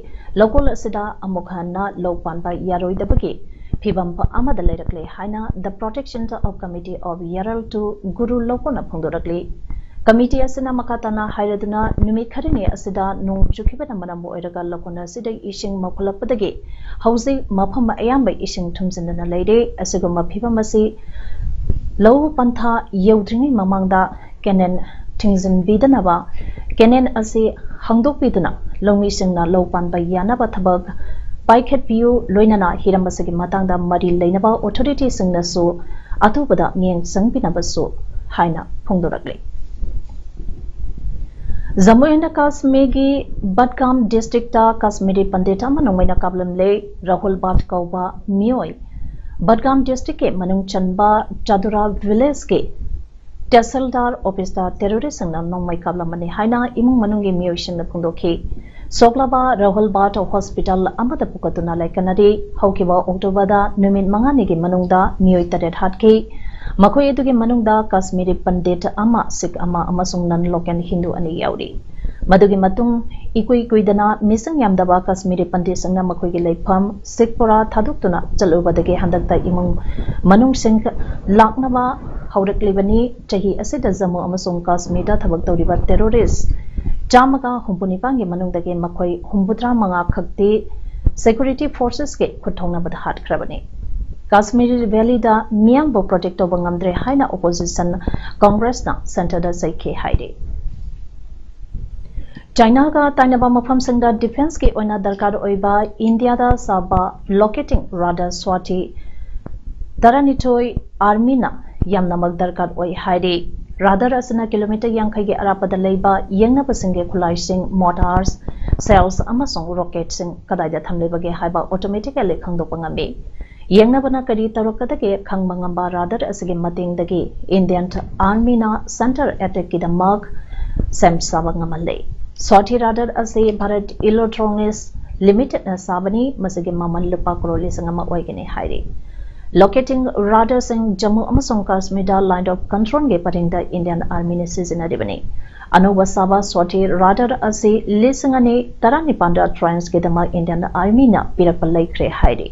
ꯂꯧꯀꯣꯜ ꯑꯁꯤꯗ ꯑꯃꯨꯛ ꯍꯟꯅ ꯂꯧ ꯄꯥꯟꯕ ꯌꯥꯔꯣꯏꯗꯕꯒꯤ ꯐꯤꯕꯝ ꯑꯃꯗ ꯂꯩꯔꯛꯂꯦ ꯍꯥꯏꯅ The Protection of Committee of Yaral to Guru ꯂꯧꯀꯣꯟꯅ ꯐꯣꯡꯗꯣꯔꯛꯂꯤ꯫ ꯀꯃꯤꯇꯤ ꯑꯁꯤꯅ ꯃꯈꯥ ꯇꯥꯅ ꯍꯥꯏꯔꯗꯨꯅ, ꯅꯨꯃꯤꯠ ꯈꯔꯅꯤ ꯑꯁꯤꯗ ꯅꯣꯡ ꯆꯨꯈꯤꯕꯅ ꯃꯔꯝ ꯑꯣꯏꯔꯒ ꯂꯧꯀꯣꯟ ꯑꯁꯤꯗ ꯏꯁꯤꯡ ꯃꯧꯈꯠꯂꯛꯄꯗꯒꯤ ꯍꯧꯖꯤꯛ ꯃꯐꯝ ꯑꯌꯥꯝꯕ ꯏꯁꯤꯡ ꯊꯨꯝꯖꯤꯟꯗꯨꯅ ꯂꯩꯔꯦ꯫ ꯑꯁꯤꯒꯨꯝꯕ ꯐꯤꯕꯝ ꯑꯁꯤ ꯂꯧ ꯄꯟꯊꯥ ꯌꯧꯗ꯭ꯔꯤꯉꯩ ꯃꯃꯥꯡꯗ ꯀꯦꯅꯦꯟ ꯊꯤꯡꯖꯤꯟꯕꯤꯗꯅꯕ, ꯀꯦꯅꯦꯟ ꯑꯁꯤ ꯍꯥꯡꯗꯣꯛꯄꯤꯗꯨꯅ ꯂꯧꯃꯤꯁꯤꯡꯅ ꯂꯧ ꯄꯥꯟꯕ ꯌꯥꯅꯕ ꯊꯕꯛ ꯄꯥꯏꯈꯠꯄꯤꯌꯨ, ꯂꯣꯏꯅꯅ ꯍꯤꯔꯝ ꯑꯁꯤꯒꯤ ꯃꯇꯥꯡꯗ ꯃꯔꯤ ꯂꯩꯅꯕ authorityꯁꯤꯡꯅꯁꯨ ꯑꯊꯨꯕꯗ ꯃꯤꯠꯌꯦꯡ ꯆꯪꯕꯤꯅꯕꯁꯨ ꯍꯥꯏꯅ ꯐꯣꯡꯗꯣꯔꯛꯂꯤ꯫ ꯖꯝꯃꯨ ꯑꯦꯟ ꯀꯥꯁꯃꯤꯔꯒꯤ ꯕꯠꯒꯥꯝ districtꯇ ꯀꯥꯁꯃꯤꯔꯤ ꯄꯟꯗꯤꯠ ꯑꯃ ꯅꯣꯡꯃꯩꯅ ꯀꯥꯞꯂꯝꯂꯦ꯫ ꯔꯥꯍꯨꯜ ꯕꯥꯠ ꯀꯧꯕ ꯃꯤꯑꯣꯏ ꯕꯠꯒꯥꯝ districtꯀꯤ ꯃꯅꯨꯡ ꯆꯟꯕ ꯆꯥꯗꯨꯔꯥ villageꯀꯤ ꯇꯦꯁꯤꯜꯗꯥꯔ officeꯇ terroristꯁꯤꯡꯅ ꯅꯣꯡꯃꯩ ꯀꯥꯞꯂꯝꯕꯅꯤ ꯍꯥꯏꯅ ꯏꯃꯨꯡ ꯃꯅꯨꯡꯒꯤ ꯃꯤꯑꯣꯏꯁꯤꯡꯅ ꯐꯣꯡꯗꯣꯛꯈꯤ꯫ ꯁꯣꯛꯂꯕ ꯔꯥꯍꯨꯜ ꯕꯥꯠ hospital ꯑꯃꯗ ꯄꯨꯈꯠꯇꯨꯅ ꯂꯩꯀꯠꯅꯔꯤ꯫ ꯍꯧꯈꯤꯕ Octoberꯗ ꯅꯨꯃꯤꯠ ꯃꯉꯥꯅꯤꯒꯤ ꯃꯅꯨꯡꯗ ꯃꯤꯑꯣꯏ ꯇꯔꯦꯠ ꯍꯥꯠꯈꯤ꯫ ꯃꯈꯣꯏ ꯑꯗꯨꯒꯤ ꯃꯅꯨꯡꯗ ꯀꯥꯁꯃꯤꯔꯤ ꯄꯟꯗꯤꯠ ꯑꯃ, ꯁꯤꯈ ꯑꯃ ꯑꯃꯁꯨꯡ non local ꯍꯤꯟꯗꯨ ꯑꯅꯤ ꯌꯥꯎꯔꯤ꯫ ꯃꯗꯨꯒꯤ ꯃꯇꯨꯡ ꯏꯀꯨꯏ ꯀꯨꯏꯗꯅ ꯃꯤꯁꯤꯡ ꯌꯥꯝꯗꯕ ꯀꯥꯁꯃꯤꯔꯤ ꯄꯟꯗꯤꯠꯁꯤꯡꯅ ꯃꯈꯣꯏꯒꯤ ꯂꯩꯐꯝ ꯁꯤꯈꯄꯨꯔꯥ ꯊꯥꯗꯣꯛꯇꯨꯅ ꯆꯠꯂꯨꯕꯗꯒꯤ ꯍꯟꯗꯛꯇ ꯏꯃꯨꯡ ꯃꯅꯨꯡꯁꯤꯡ ꯂꯥꯛꯅꯕ ꯍꯧꯔꯛꯂꯤꯕꯅꯤ꯫ ꯆꯍꯤ ꯑꯁꯤꯗ ꯖꯝꯃꯨ ꯑꯃꯁꯨꯡ ꯀꯥꯁꯃꯤꯔꯗ ꯊꯕꯛ ꯇꯧꯔꯤꯕ ꯇꯦꯔꯣꯔꯤꯁ ꯆꯥꯝꯃꯒ ꯍꯨꯝꯐꯨ ꯅꯤꯄꯥꯟꯒꯤ ꯃꯅꯨꯡꯗꯒꯤ ꯃꯈꯣꯏ ꯍꯨꯝꯐꯨꯇꯔꯥ ꯃꯉꯥ ꯈꯛꯇꯤ ꯁꯦꯀ꯭ꯌꯨꯔꯤꯇꯤ ꯐꯣꯔꯁꯦꯁꯀꯤ ꯈꯨꯠꯊꯣꯡꯅꯕꯗ ꯍꯥꯠꯈ꯭ꯔꯕꯅꯤ꯫ ꯀꯥꯁꯃꯤꯔꯤ ꯚꯦꯂꯤꯗ ꯃꯤꯌꯥꯝꯕꯨ ꯄ꯭ꯔꯣꯇꯦꯛ ꯇꯧꯕ ꯉꯝꯗ꯭ꯔꯦ ꯍꯥꯏꯅ ꯑꯣꯄꯣꯖꯤꯁꯟ ꯀꯪꯒ꯭ꯔꯦꯁꯅ ꯁꯦꯟꯇꯔꯗ ꯆꯩꯈꯤ ꯍꯥꯏꯔꯤ꯫ ꯆꯥꯏꯅꯥꯒ ꯇꯥꯏꯅꯕ ꯃꯐꯝꯁꯤꯡꯗ ꯗꯤꯐꯦꯟꯁꯀꯤ ꯑꯣꯏꯅ ꯗꯔꯀꯥꯔ ꯑꯣꯏꯕ ꯏꯟꯗꯤꯌꯥꯗ ꯁꯥꯕ ꯂꯣꯀꯦꯇꯤꯡ ꯔꯥꯗꯥꯔ ꯁ꯭ꯋꯥꯇꯤ ꯇꯔꯥꯅꯤꯊꯣꯏ ꯑꯥꯔꯃꯤꯅ ꯌꯥꯝꯅꯃꯛ ꯗꯔꯀꯥꯔ ꯑꯣꯏ ꯍꯥꯏꯔꯤ꯫ ꯔꯥꯗꯥꯔ ꯑꯁꯤꯅ ꯀꯤꯂꯣꯃꯤꯇꯔ ꯌꯥꯡꯈꯩꯒꯤ ꯑꯔꯥꯞꯄꯗ ꯂꯩꯕ ꯌꯦꯡꯅꯕꯁꯤꯡꯒꯤ ꯈꯨꯠꯂꯥꯏꯁꯤꯡ, ꯃꯣꯔꯇꯥꯔꯁ, ꯁꯦꯜꯁ ꯑꯃꯁꯨꯡ ꯔꯣꯀꯦꯠꯁꯤꯡ ꯀꯗꯥꯏꯗ ꯊꯝꯂꯤꯕꯒꯦ ꯍꯥꯏꯕ ꯑꯣꯇꯣꯃꯦꯇꯤꯀꯦꯜꯂꯤ ꯈꯪꯗꯣꯛꯄ ꯉꯝꯃꯤ꯫ ꯌꯦꯡꯅꯕꯅ ꯀꯔꯤ ꯇꯧꯔꯛꯀꯗꯒꯦ ꯈꯪꯕ ꯉꯝꯕ ꯔꯥꯗꯥꯔ ꯑꯁꯤꯒꯤ ꯃꯇꯦꯡꯗꯒꯤ ꯏꯟꯗꯤꯌꯟ ꯑꯥꯔꯃꯤꯅ ꯁꯦꯟꯇꯔ ꯑꯦꯇꯦꯛꯀꯤꯗꯃꯛ ꯁꯦꯝ ꯁꯥꯕ ꯉꯝꯍꯜꯂꯦ꯫ ꯁ꯭ꯋꯥꯇꯤ ꯔꯥꯗꯥꯔ ꯑꯁꯤ ꯚꯥꯔꯠ ꯏꯂꯦꯛꯇ꯭ꯔꯣꯅꯤꯛꯁ ꯂꯤꯃꯤꯇꯦꯗꯅ ꯁꯥꯕꯅꯤ꯫ ꯃꯁꯤꯒꯤ ꯃꯃꯜ ꯂꯨꯄꯥ ꯀ꯭ꯔꯣꯔ ꯂꯤꯁꯤꯡ ꯑꯃ ꯑꯣꯏꯒꯅꯤ ꯍꯥꯏꯔꯤ꯫ ꯂꯣꯀꯦꯇꯤꯡ ꯔꯥꯗꯥꯔꯁꯤꯡ ꯖꯝꯃꯨ ꯑꯃꯁꯨꯡ ꯀꯥꯁꯃꯤꯔꯗ ꯂꯥꯏꯟ ꯑꯣꯐ ꯀꯟꯇ꯭ꯔꯣꯜꯒꯤ ꯄꯔꯤꯡꯗ ꯏꯟꯗꯤꯌꯟ ꯑꯥꯔꯃꯤꯅ ꯁꯤꯖꯤꯟꯅꯔꯤꯕꯅꯤ꯫ ꯑꯅꯧꯕ ꯁꯥꯕ ꯁ꯭ꯋꯥꯇꯤ ꯔꯥꯗꯥꯔ ꯑꯁꯤ ꯂꯤꯁꯤꯡ ꯑꯅꯤ ꯇꯔꯥꯅꯤꯄꯥꯟꯗ ꯇ꯭ꯔꯥꯏꯟꯁꯀꯤꯗꯃꯛ ꯏꯟꯗꯤꯌꯟ ꯑꯥꯔꯃꯤꯅ ꯄꯤꯔꯛꯄ ꯂꯩꯈ꯭ꯔꯦ ꯍꯥꯏꯔꯤ꯫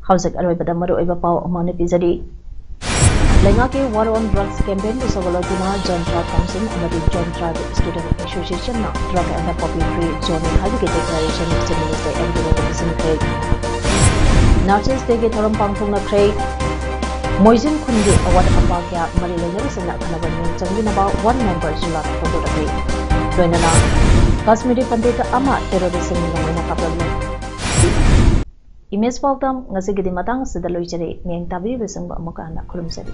ꯍꯧꯖꯤꯛ ꯑꯔꯣꯏꯕꯗ ꯃꯔꯨꯑꯣꯏꯕ ꯄꯥꯎ ꯑꯃ ꯑꯣꯏꯅ ꯄꯤꯖꯔꯤ꯫ ꯂꯩꯉꯥꯛꯀꯤ War on Drugs campaignꯕꯨ ꯁꯧꯒꯠꯂꯗꯨꯅ ꯖꯣꯏꯟꯠ ꯇ꯭ꯔꯥꯏꯕ ꯀꯥꯎꯟꯁꯤꯜ ꯑꯃꯗꯤ ꯖꯣꯏꯟꯠ ꯇ꯭ꯔꯥꯏꯕ ꯁ꯭ꯇꯨꯗꯦꯟꯠ ꯑꯦꯁꯣꯁꯤꯌꯦꯁꯟꯅ ꯗ꯭ꯔꯒ ꯑꯦꯟꯗ ꯄꯣꯄꯤ ꯐ꯭ꯔꯤ ꯖꯣꯟꯅꯤ ꯍꯥꯏꯕꯒꯤ ꯗꯦꯀ꯭ꯂꯥꯔꯦꯁꯟ ꯆꯤꯐ ꯃꯤꯅꯤꯁꯇꯔ ꯑꯦꯟ ꯕꯤꯔꯦꯟꯗ ꯄꯤꯁꯤꯟꯈ꯭ꯔꯦ꯫ ꯅꯥꯔꯁꯦꯁ ꯗꯦꯒꯤ ꯊꯧꯔꯝ ꯄꯥꯡꯊꯣꯛꯅꯈ꯭ꯔꯦ꯫ ꯃꯣꯏꯖꯤꯡ ꯈꯨꯟꯒꯤ ꯑꯋꯥꯠ ꯑꯄꯥ ꯀꯌꯥ ꯃꯔꯤ ꯂꯩꯅꯕꯁꯤꯡꯅ ꯑꯈꯟꯅꯕ ꯃꯤꯠꯌꯦꯡ ꯆꯪꯕꯤꯅꯕ ꯋꯥꯔꯗ ꯃꯦꯝꯕꯔ ꯖꯨꯂꯥꯗ ꯐꯣꯡꯗꯣꯔꯛꯂꯤ꯫ ꯂꯣꯏꯅꯅ ꯀꯥꯁꯃꯤꯔꯤ ꯄꯟꯗꯤꯠ ꯑꯃ ꯇꯦꯔꯣꯔꯤꯁꯁꯤꯡꯒꯤ ꯅꯣꯡꯃꯩꯅ ꯀꯥꯞꯂꯝꯃꯤ꯫ ꯏꯃꯦꯖ ꯄꯥꯎꯗꯝ ꯉꯁꯤꯒꯤꯗꯤ ꯃꯇꯥꯡ ꯑꯁꯤꯗ ꯂꯣꯏꯖꯔꯦ꯫ ꯃꯤꯠꯌꯦꯡ ꯇꯥꯕꯤꯔꯤꯕꯁꯤꯡꯕꯨ ꯑꯃꯨꯛꯀ ꯍꯟꯅ ꯈꯨꯔꯨꯝꯖꯔꯤ꯫